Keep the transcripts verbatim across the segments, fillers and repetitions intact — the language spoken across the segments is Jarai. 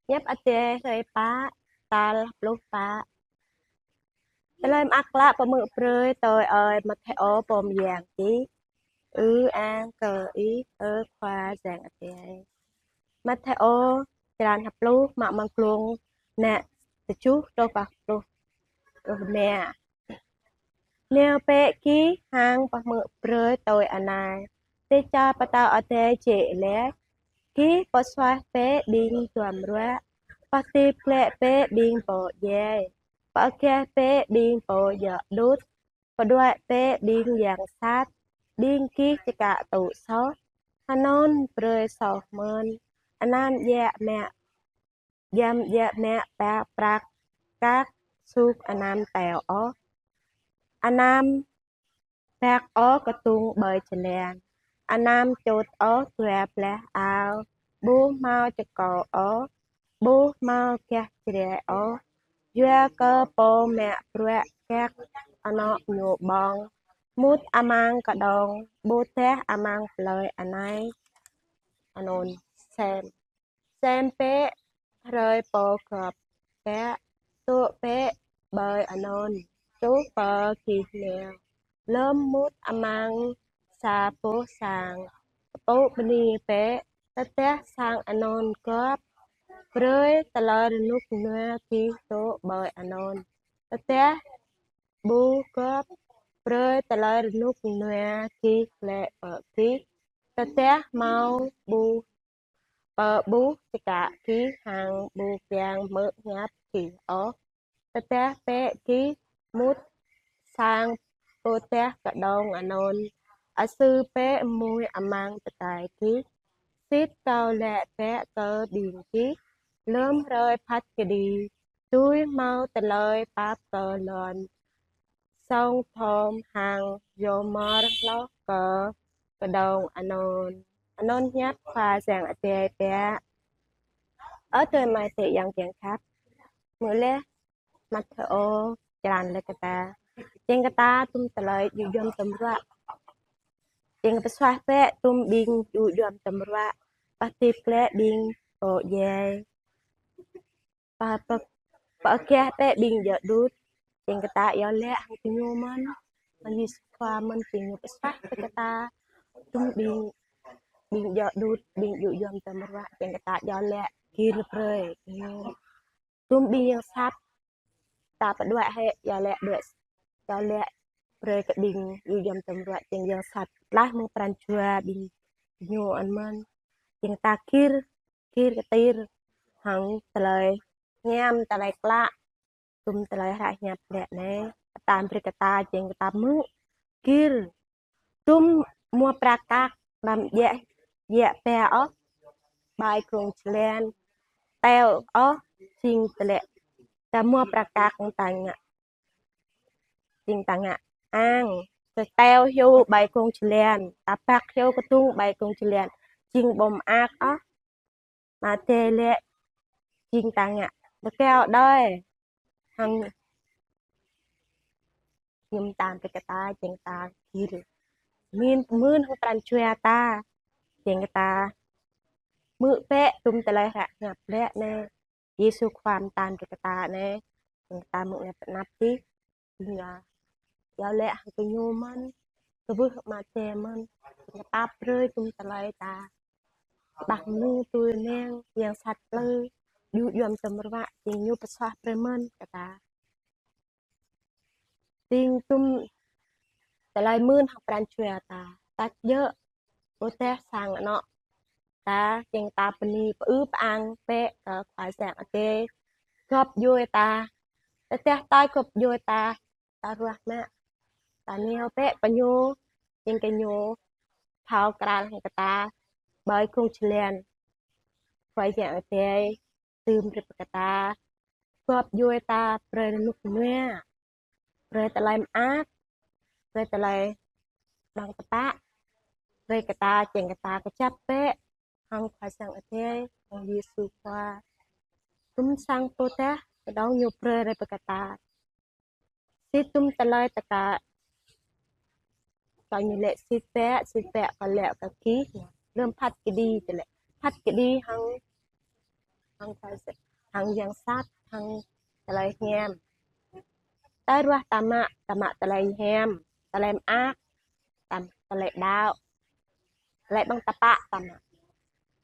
Hiăp Adai hrơi pă, tal pluh pă. Tơlơi mơak klă pơhmư̆ brơi tui ơi Mattheo pô mơyang čih. Ư-ang kơ Ih, ơ Khua Yang Adai. Mattheo, črăn pluh, mă mơ̆ng klŭng nă tơjuh truh pă pluh rơma. Nao bĕ gih hăng pơhmư̆ brơi tui anai: Dêh čar pơtao adai jĕ laih. Gih pơsuaih bĕ ƀing duăm ruă, pơhơdip glaĭ bĕ ƀing pô djai, pơageh bĕ ƀing pô djŏ đut, pơđuaĭ bĕ ƀing yang sat, ƀing gih čơkă tŭ soh, hơnŭn brơi soh mơ̆n. Anăm djă mă, djăm djă mă pă prăk kăk sŭk anăm teo ôh, anăm băk ôh kơdŭng ƀơi jơlan, anăm čut ôh dua blah ao, ƀu hmâo čơkâo ôh, ƀu hmâo gah jrai ôh. Yua kơ pô mă bruă kăk anŏ ñu ƀơ̆ng, mŭt amăng kơđông, ƀôdah amăng plơi anai anŭn. Sem, sem bĕ hrơi pô gŏp bĕ, tŭ bĕ ƀơi anŭn truh pơ gih nao. Lơ̆m mŭt amăng sa boh sang, tơpŭ bơni bĕ, tơdah sang anŭn gŏp, brơi tơlơi rơnŭk rơnua gih tŭ ƀơi anŭn. Tơdah ƀu gŏp, brơi tơlơi rơnŭk rơnua gih glaĭ pơ gih. Tơdah hmâo ƀuh, pơ ƀuh čơkă gih hăng ƀu kiăng hmư̆ hiăp gih ôh, tơdah bĕ gih mŭt sang ƀôdah kơđông anŭn, asư bĕ mui amăng pơdai gih: Sĭt Kâo laĭ bĕ kơ ƀing gih, lơ̆m hrơi phat kơđi, tui hmâo tơlơi pap kơ lŏn sông Sôdôm hăng Gômôr hloh kơ kơđông anŭn. Anŭn hiăp Khua Yang Adai biă. Ơ adơi amai adơi ayŏng kiăng khăp, hmư̆ laih Mattheo črăn laĭ kơ ta, jing kơ ta dŭm tơlơi djŭ djuăm tơm ruă, jing pơsuaih bĕ dŭm ƀing djŭ djuăm tơm ruă, pơhơdip glaĭ ƀing pô djai, pơ, pơ, pơageh bĕ ƀing djŏ đut, jing kơ ta iâu laĭ hăng gơñu mơ̆n, hăng Yêsu Khua mơ̆n, jing ñu pơsuaih bĕ kơ ta dŭm ƀing, ƀing djŏ đut, ƀing djŭ djuăm tơm ruă, jing kơ ta iâu laĭ gir brơi gơñu. Dŭm ƀing yang sat, ta pơđuaĭ hĭ, iâu laĭ đuaĭ, iâu laĭ brơi kơ ƀing djŭ djuăm tơm ruă, jing yang sat laih mơ̆ng pran jua ƀing ñu anŭn mơ̆n, jing ta gir, gir kơtir hăng tơlơi hiam, tơlơi klă, dŭm tơlơi hră hiăp laĭ anai, pơtă brơi kơ ta, jing kơ ta hmư̆, gir. Dŭm mua prăk kăk, anăm djă, djă pĕ ôh ƀơi krông jơlan, teo ôh, jing tơlĕ ta mua prăk kăk ta ngă, jing ta ngă ang, ta teo hyu ƀơi krông jơlan, ta băk hyu kơdŭng ƀơi krông jơlan, jing ƀu mơak ôh. Mă tơlĕ jing ta ngă rơkâo đơi hăng hiư̆m tam pơkă ta, jing ta gir. Mĭn, mơ̆n hăng pran jua ta, jing ta hmư̆ bĕ dŭm tơlơi hră hiăp laĭ anai, Yêsu Khua mơtam brơi kơ ta anai, jing ta hmư̆ anai pơnăp tih, jing ta iâu laĭ hăng gơñu mơ̆n, kwưh Ama Adai mơ̆n, jing ta pap brơi dŭm tơlơi ta ƀah mơnŭ tui neng, yang sat plư, djŭ djuăm tơm ruă, jing ñu pơsuaih brơi mơ̆n kơ ta. Jing dŭm tơlơi mơ̆n hăng pran jua ta, ta djơ̆, ƀôdah sang anŏ ta, jing ta bơni pơư pơang bĕ kơ Khua Yang Adai gŏp djuai ta. Tơdah tơlơi gŏp djuai ta, ta ruah mă, ta nao bĕ pơ ñu, jing kơ ñu thâo krăn hăng kơ ta ƀơi krông jơlan. Khua Yang Adai dưm brơi pơ kơ ta, gŏp djuai ta, brơi rơnŭk rơnua, brơi tơlơi mơak, brơi tơlơi ƀơ̆ng tơpă, brơi kơ ta, jing kơ ta kơjăp bĕ hăng Khua Yang Adai, hăng Yêsu Khua. Dŭm sang ƀôdah kơđông ñu brơi rai pơ kơ ta. Sĭt dŭm tơlơi tơkă, kơ ñu laĭ sĭt bĕ, sĭt bĕ kâo laĭ kơ gih. Lơ̆m phat kơđi, tơlĕ phat kơđi hăng hăng tơlơi, hăng yang sat, hăng tơlơi hiam. Tơdah ta mă, ta mă tơlơi hiam, tơlơi mơak, ta mă tơlơi đaŏ, tơlơi ƀơ̆ng tơpă ta mă.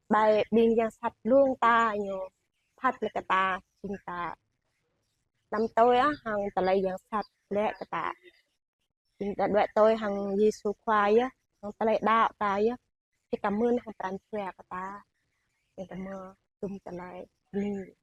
Ƀơi ƀing yang sat lông ta ñu phat lĕ kơ ta, jing ta lăm tui ah hăng tơlơi yang sat lĕ kơ ta. Jing ta đuaĭ tui hăng Yêsu Khua yơh, hăng tơlơi đaŏ ta yơh. Či kơ mơ̆n hăng pran jua kơ ta. Jing ta mơ̆ tum tơlơi ni.